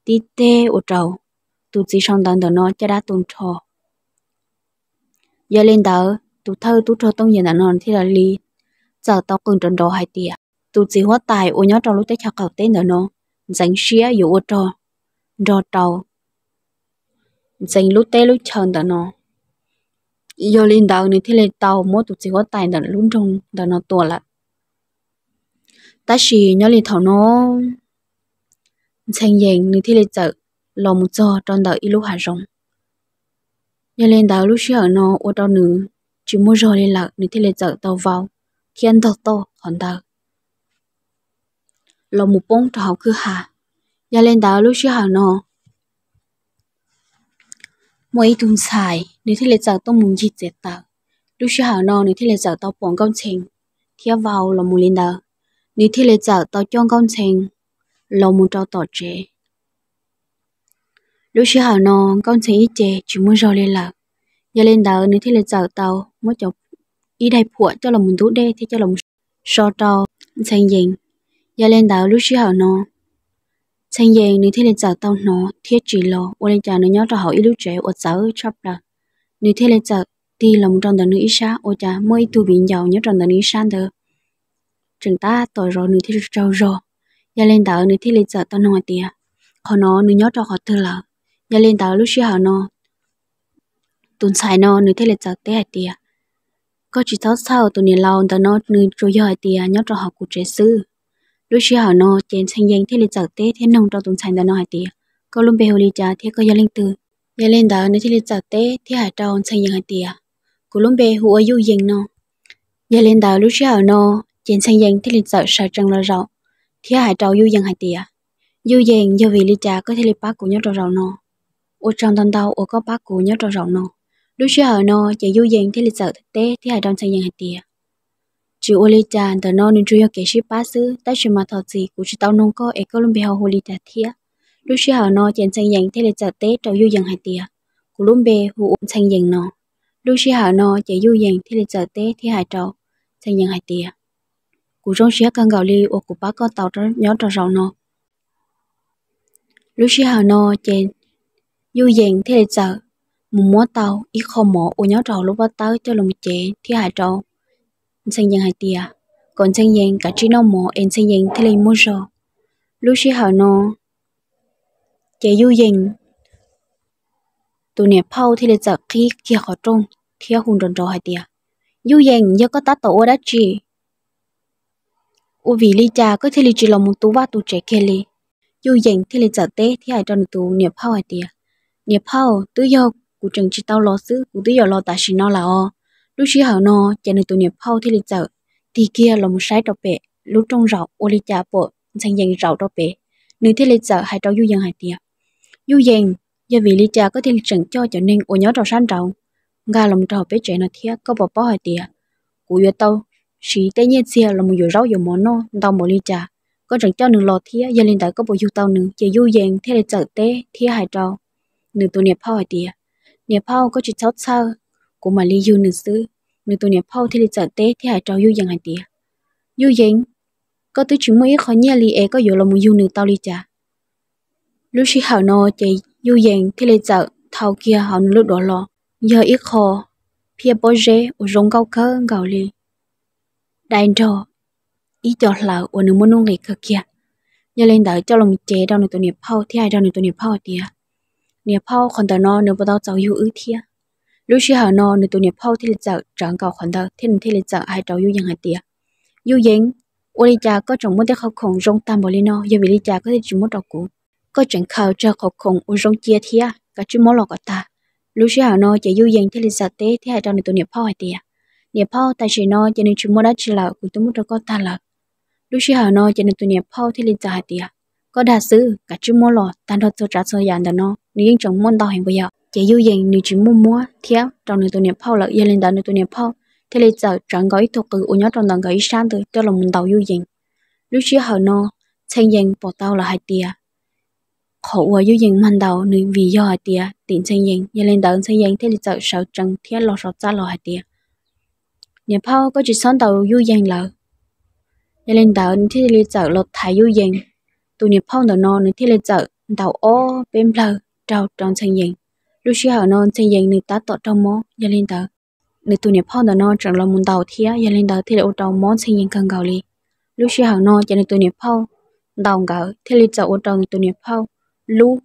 tib teg ua rau tus txiv sau ntawv ntawm no caj dab tu nrho. Yog li ntawd tus thawj tub rog Tooj Yias ntawm no thiaj li txawm tau qw nrov nrov hais tias, tus txiv huab tais uas nyob rau lub teb chaws qaum teb ntawm no ntxeev siab yuav ua rog nrog rau ntxeev lub teb lub chaw ntawm no. Yog li ntawd nws thiaj li tau muab tus txiv huab tais ntawm lub nroog ntawm no tua lawm. Tab sis nyob li thaum no, Ntxhee Yees nws thiaj li txawm los mus txog rau ntawm ib lub hav zoov. Yog li ntawd lub sij hawm no ua rau nws tsis muaj zog li lawm, nws thiaj li txawm tau vau thiab ntog toj qhov ntawd los mus poob rau hauv kwj ha. Yog li ntawd lub sij hawm no muaj ib tug ntxhais nws thiaj li txawm tuaj mus ncig txiav taws. Lub sij hawm no nws thiaj li txawm tau pom Nkauj Ntxhee thiab vau los mus li ntawd, nws thiaj li txawm tau coj Nkauj Ntxhee los mus rau tom tsev. Lub sij hawm no Nkauj Ntxhee ib ce tsis muaj zog li lawm, yog li ntawd nws thiaj li txawm tau muab cov ib daig phuam coj los mus ntub dej thiab coj los so rau Ntxhee Yees. Yog li ntawd lub sij hawm no Ntxhee Yees nws thiaj li txawm tau hnov thiab tsim los ua li cas nws nyob rau hauv ib lub tsev uas txawv tshaj plaws. Nws thiaj li txawm tig los mus rau ntawm nws ib sab ua cas muaj ib tug viv ncaus nyob rau ntawm nws ib sab ntawd tseem tab tom zov nws thiab tsaug zog. Yog li ntawd nws thiaj li txawm tau nug hais tias, qhov no nws nyob rau qhov twg lawm? Yog li ntawd lub sij hawm no tus ntxhais no nws thiaj li txawm teb hais tias, koj tsis txhob txhawj, tus niam laus ntawm no nws tsuas yog hais tias nyob rau hauv kuv tsev xwb. Lub sij hawm no ces Ntxhee Yees thiaj li txawm teb thiab nug rau tus ntxhais ntawm no hais tias, koj lub npe hu li cas thiab koj yog leej twg? Yog li ntawd nws thiaj li txawm teb thiab hais rau Ntxhee Yees hais tias, kuv lub npe hu ua Yuj Yees no. Yog li ntawd lub sij hawm no ces Ntxhee Yees thiaj li txawm sawv tsees los zaum thiab hais rau Yuj Yees hais tias, Yuj Yees, yog vim li cas koj thiaj li pab kuv nyob rau zaum no? Ua tsaug ntau ntau uas koj pab kuv nyob rau zaum no. Lub sij hawm no ces Yuj Yees thiaj li txawm teb thiab hais rau Ntxhee Yees hais tias, tsis ua li cas, ntawm no nws tsuas yog kev sib pab xwb, tab sis mas thov txim kuv tsis tau nug koj es koj lub npe ho hu li cas thiab. Lub sij hawm no ces Ntxhee Yees thiaj li txawm teb rau Yuj Yees hais tias, kuv lub npe hu ua Ntxhee Yees no. Lub sij hawm no ces Yuj Yees thiaj li txawm teb thiab hais rau Ntxhee Yees hais tias, kuv zoo siab kawg nkaus li uas kuv pab koj tau nyob rau zaum no. Lub sij hawm no ces Yuj Yees thiaj li txawm mus muab tau ib qho mov uas nyob rau hauv lub pob tawb coj los cev thiab hais rau Ntxhee Yees hais tias, kom Ntxhee Yees kav tsij noj mov es Ntxhee Yees thiaj li muaj zog. Lub sij hawm no ces Yuj Yees tus niam phauj thiaj li txawm qhib kiag qhov rooj thiab hu nrov nrov hais tias, Yuj Yees, yog koj tab tom ua dab tsi? Ua vim li cas koj thiaj li tsis los mus tu vaj tu tsev kiag li? Yuj Yees thiaj li txawm teb thiab hais rau nws tus niam phauj hais tias, niam phauj, twb yog kuv tseem tsis tau los xwb, kuv twb yuav los tam sim no lawm os. Lub sij hawm no ces nws tus niam phauj thiaj li txawm tig kiag los mus saib rau pem lub rooj zaum ua li cas pom Ntxhee Yees zaum rau pem. Nws thiaj li txawm hais rau Yuj Yees hais tias, Yuj Yees, yog vim li cas koj thiaj li tseem coj cov neeg uas nyob rau sab nraud nkag los mus rau hauv peb tsev no thiab? Koj puas paub hais tias kuv yuav tau siv tej nyiaj txiag los mus yuav zaub yuav mov noj ntau npaum li cas, koj tseem coj nws los thiab, yog li ntawd koj puas yug tau nws? Ces Yuj Yees thiaj li txawm teb thiab hais rau nws tus niam phauj hais tias, niam phauj, koj tsis txhob txhawj, kuv mam li yug nws xwb. Nws tus niam phauj thiaj li txawm teb thiab hais rau Yuj Yees hais tias, Yuj Yees, koj twb tsis muaj ib qho nyiaj li es koj yuav los mus yug nws tau li cas? Lub sij hawm no ces Yuj Yees thiaj li txawm thau kiag hauv nws lub duav los, yog ib qho phiaj pob zeb uas zoo nkauj kawg nkaus li dai nrog ib co hlaws uas nws muaj nuj nqis kawg kiag. Yog li ntawd coj los cev rau nws tus niam phauj thiab hais rau nws tus niam phauj hais tias, niam phauj, qhov ntawm no nws puas tau txaus yug wb thiab? Lub sij hawm no nws tus niam phauj thiaj li txawm tsawv nkaus qhov ntawd thiab nws thiaj li txawm hais rau Yuj Yees hais tias, Yuj Yees, ua li cas koj tseem muaj tej qhov khoom zoo tag npaum li no? Yog vim li cas koj thiaj tsis muab rau kuv? Koj tseem khaws tsawg qhov khoom uas zoo cia thiab, kav tsij muab los kom tag. Lub sij hawm no ces Yuj Yees thiaj li txawm teb thiab hais rau nws tus niam phauj hais tias, niam phauj, tam sim no ces nws tsis muaj dab tsi lawm, kuv twb muab rau koj tag lawm. Lub sij hawm no ces nws tus niam phauj thiaj li txawm hais tias, koj dag xwb, kav tsij muab los tag nrho txhua tsav txhua yam ntawm no, nws yeej tseem muaj ntau heev puas yog? Ces Yuj Yees nws tsis muaj muab thiab rau nws tus niam phauj lawm. Yog li ntawd nws tus niam phauj thiaj li txawm tsawv nkaus ib tug qws uas nyob rau ntawm nkawd ib sab ntawd coj los mus ntaus Yuj Yees. Lub sij hawm no Ntxhee Yees pom tau lawm hais tias qhov uas Yuj Yees mag ntaus nws vim yog hais tias tim Ntxhee Yees. Yog li ntawd Ntxhee Yees thiaj li txawm sawv tsees thiab los saum txaj los hais tias, niam phauj, koj tsis txhob ntaus Yuj Yees lawm. Yog li ntawd nws thiaj li txawm los thaiv Yuj Yees. Tus niam phauj ntawm no nws thiaj li txawm ntaus ob peb nplawg raug rau Ntxhee Yees. Lub sij hawm no Ntxhee Yees nws tab tom raug mob, yog li ntawd nws tus niam phauj ntawm no tseem los mus ntaus thiab, yog li ntawd thiaj li ua rau mob Ntxhee Yees kawg nkaus li. Lub sij hawm no ces nws tus niam phauj ntaus nkawd thiaj li txawm ua rau nws tus niam phauj lub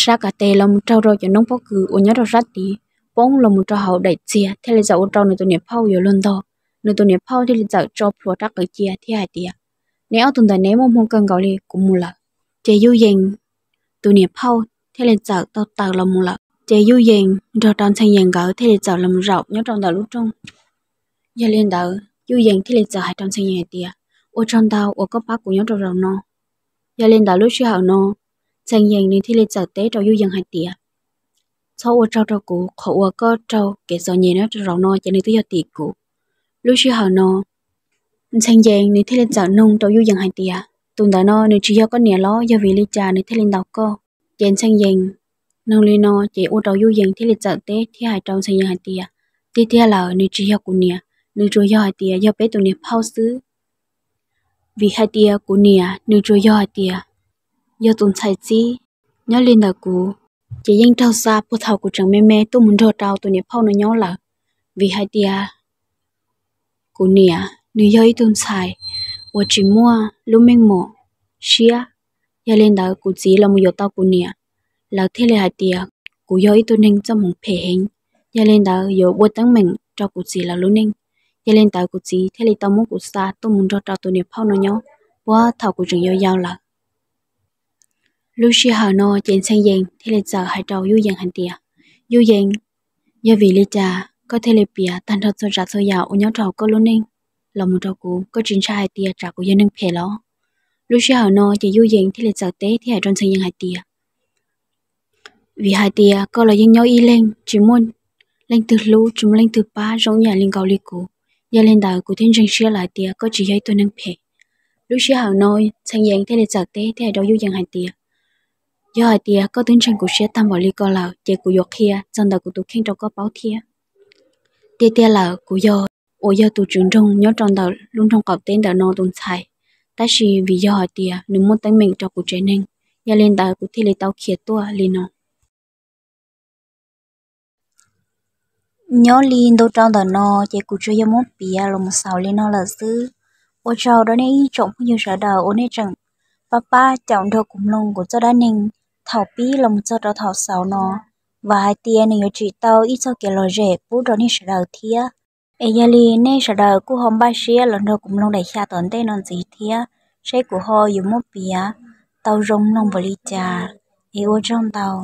sab kav tes los mus raug rau cov noob pob kws uas nyob rau sab tid, poob los mus rau hauv daim txiag thiaj li txawm ua rau nws tus niam phauj yuav luag ntog. Nws tus niam phauj thiaj li txawm tso plhuav rab qws cia thiab hais tias, neb ob tug ntawm neb muaj muag kawg nkaus li, kuv mus lawm. Ces Yuj Yees tus niam phauj thiaj li txawm tau taws los mus lawm. Ces Yuj Yees nrog rau Ntxhee Yees nkawd thiaj li txawm los mus zaum nyob rau ntawm lub rooj. Yog li ntawd Yuj Yees thiaj li txawm hais rau Ntxhee Yees hais tias, ua tsaug ntau uas koj pab kuv nyob rau zaum no. Yog li ntawd lub sij hawm no Ntxhee Yees nws thiaj li txawm teb rau Yuj Yees hais tias, txhob ua tsaug rau kuv qhov uas koj raug kev txom nyem nyob rau zaum no ces nws twb yog tim kuv. Lub sij hawm no Ntxhee Yees nws thiaj li txawm nug rau Yuj Yees hais tias, tus ntawd no nws tsis yog koj niam los? Yog vim li cas nws thiaj li ntaus koj? Ces Ntxhee Yees nug li no ces ua rau Yuj Yees thiaj li txawm teb thiab hais rau Ntxhee Yees hais tias, tiag tiag lawm, nws tsis yog kuv niam, nws tsuas yog hais tias yog peb tus niam phauj xwb. Vim hais tias kuv niam nws tsuas yog hais tias yog tus ntxhais txib nyob li ntawm kuv, ces yeej raug xa puag thaum kuv tseem me me tuaj mus nrog rau tus niam phauj no nyob lawm. Vim hais tias kuv niam nws yog ib tug ntxhais uas tsis muaj lub meej mom siab, yog li ntawd kuv txiv los mus yuav tau kuv niam, lawv thiaj li hais tias kuv yog ib tug neeg txoj hmoov phem heev, yog li ntawd yuav ua teeb meem rau kuv txiv lawv lub neej. Yog li ntawd kuv txiv thiaj li tau muab kuv xa tuaj mus nrog rau tus niam phauj no nyob puag thaum kuv tseem yau yau lawm. Lub sij hawm no ces Ntxhee Yees thiaj li txawm hais rau Yuj Yees hais tias, Yuj Yees, yog vim li cas koj thiaj li piav tag nrho txhua tsav txhua yam uas nyob rau hauv koj lub neej los mus rau kuv? Koj tsis ntshai hais tias tsam kuv yog neeg phem los? Lub sij hawm no ces Yuj Yees thiaj li txawm teb thiab hais rau Ntxhee Yees hais tias, vim hais tias koj los yeej nyob ib leeg, tsis muaj leej twg hlub, tsis muaj leej twg pab zoo ib yam li nkaus li kuv. Yog li ntawd kuv thiaj ntseeg siab lawm hais tias koj tsis yog ib tug neeg phem. Lub sij hawm no Ntxhee Yees thiaj li txawm teb thiab hais rau Yuj Yees hais tias, yog hais tias koj twb ntseeg kuv siab tag npaum li ko lawm ces kuv yuav qhia txog ntawm kuv tus kheej rau koj paub thiab. Tiag tiag lawm kuv yog uas yog tus tswv nroog nyob rau ntawm lub nroog qaum teb ntawm no tus ntxhais, tab sis vim yog hais tias nws muaj teeb meem rau kuv tsev neeg, yog li ntawd kuv thiaj li tau khiav tuaj li no. Nyob li ntu rau ntawm no ces kuv tsuas yog muab piav los mus xaus li no lawm xwb. Ua tsaug rau nej ib tsoom phooj ywg sawv daws uas nej tseem pab pab caum nrog kuv mloog kuv txoj dab neeg thaum pib los mus txog rau thaum xaus no. Vam hais tias nws yuav tsim tau ib txoj kev lom zem pub rau nej sawv daws thiab. Es yog li nej sawv daws kuj ho npaj siab los nrog kuv mloog daim xya tom ntej no ntxiv thiab, seb kuv ho yuav muab piav tau zoo mloog npaum li cas. Es ua tsaug ntau.